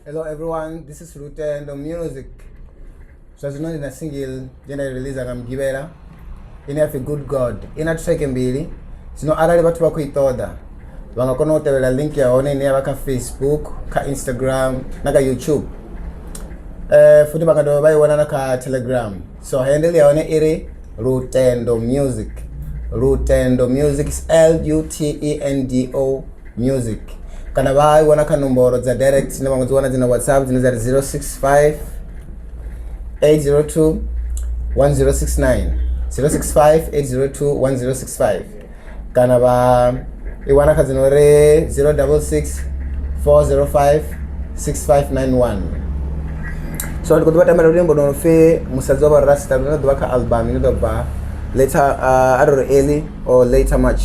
Hello everyone, this is Rutendo Music. Zwa zwino ndi na single ye nda i release nga Mugivhela ine ya pfi Good God. I na track mbili. Zwino arali vhathu vha khou i ṱoḓa vha nga kona u tevhela link ya hone ine ya vha kha Facebook, kha Instagram na kha YouTube. Futhi vha nga dovha vha i wana na kha Telegram. So handle ya hone i ri Lutendo Music. Lutendo Music is L U T E N D O Music. Kana vha i wana kha nomboro dza direct dzine vha nga dzi wana dzi na WhatsApp dzine dza ri 065 802 1069 065 802 1065 kana vha i wana kha dzino ri 066 405 6591. So ndi khou ḓo vha tambela luimbo lwo no pfi Musadzi wa Vharasta lune ḓo vha kha album ine ḓo bva later, I don't know, early or later March.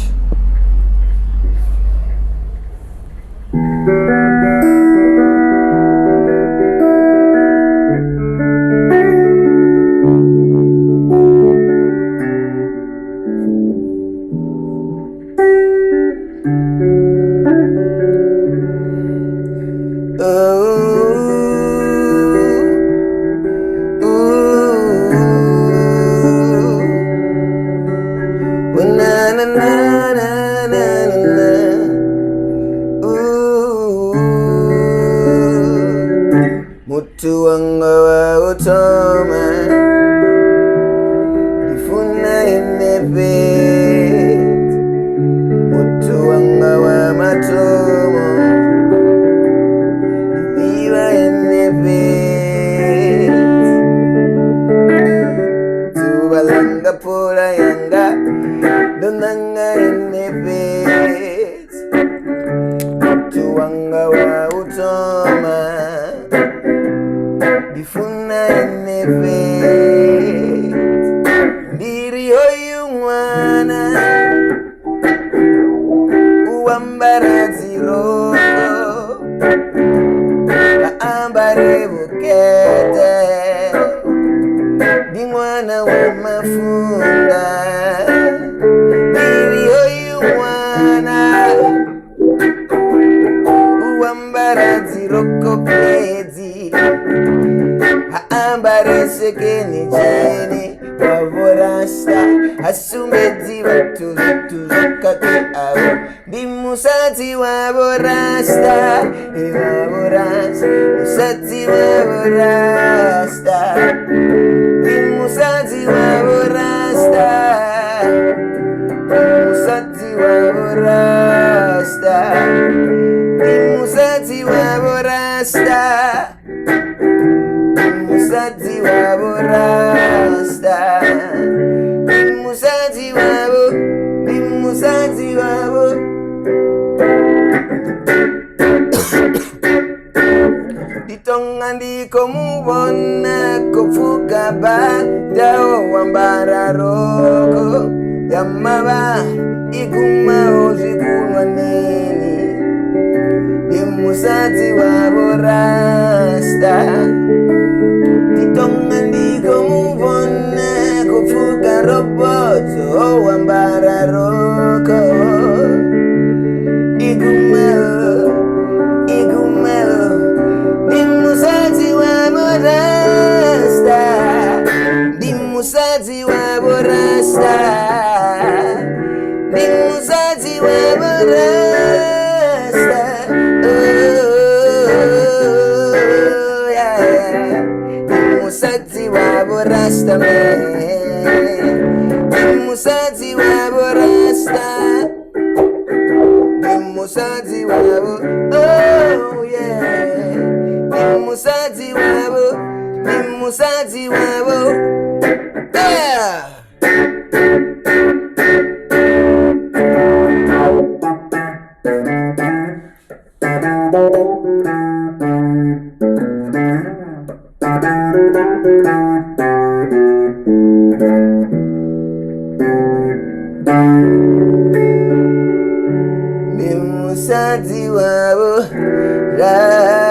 Muthu wanga wa u thoma ndi funa ene fhedzi, muthu wanga wa mathomo ndi ḓivha ene fhedzi. Dzuvha ḽanga phula yanga ndo ṋanga ene fhedzi, muthu wanga wa u thoma ndi funa ene fhedzi. Ndi ri hoyu ṅwana u ambara dziroko a ambare vhukete, ndi ṅwana wa mafunda. Ndi ri hoyu ṅwana u ambara dziroko fhedzi, ha ambare sekeni dzheni wa vhorasta, ha sumbedzi vhathu zwithu zwo khakheaho. Ndi musadzi wa vhorasta, wa vhorasta, musadzi wa vhorasta, ndi musadzi wa vhorasta, musadzi wa vhorasta, ndi musadzi wa vhorasta, ndi musadzi wa vhorasta, ndi musadzi wavho, ndi musadzi wavho. Ndi tonga ndi khou mu vhona khou pfuka bada o ambara rokho ya mavhala i gumaho zwikunwaneni, ndi musadzi wa vhorasta. Ndi tonga ndi khou mu vhona khou pfuka robotso o ambara rokho i gumaho i gumaho, ndi musadzi wa vhorasta, ndi musadzi wa vhorasta, ndi musadzi wa vhorasta. Oh, yeah. Ndi musadzi wa vhorasta man, ndi musadzi wa vhorasta, ndi musadzi wavho. Oh yeah, ndi musadzi wavho, ndi musadzi wavho, yeah. Musadzi wavho rasta.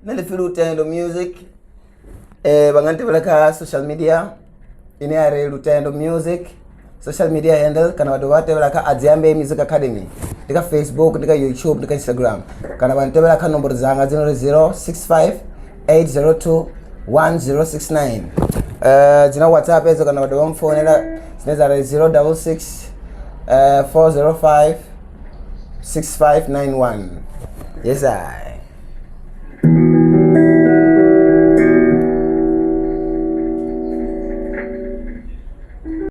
Nṋe ndi pfi Lutendo Music, vha nga ntevhela kha social media ine ya ri Lutendo Music social media handle, kana vha dovha vha tevhela kha Adziambei Music Academy, ndi kha Facebook, ndi kha YouTube, ndi kha Instagram, kana vha ntevhela kha nomboro dzanga dzi no ri 065 802 1069, dzina WhatsApp edzo, kana vha dovha mpfounela dzine dza ri 066 405 6591. Yes, I.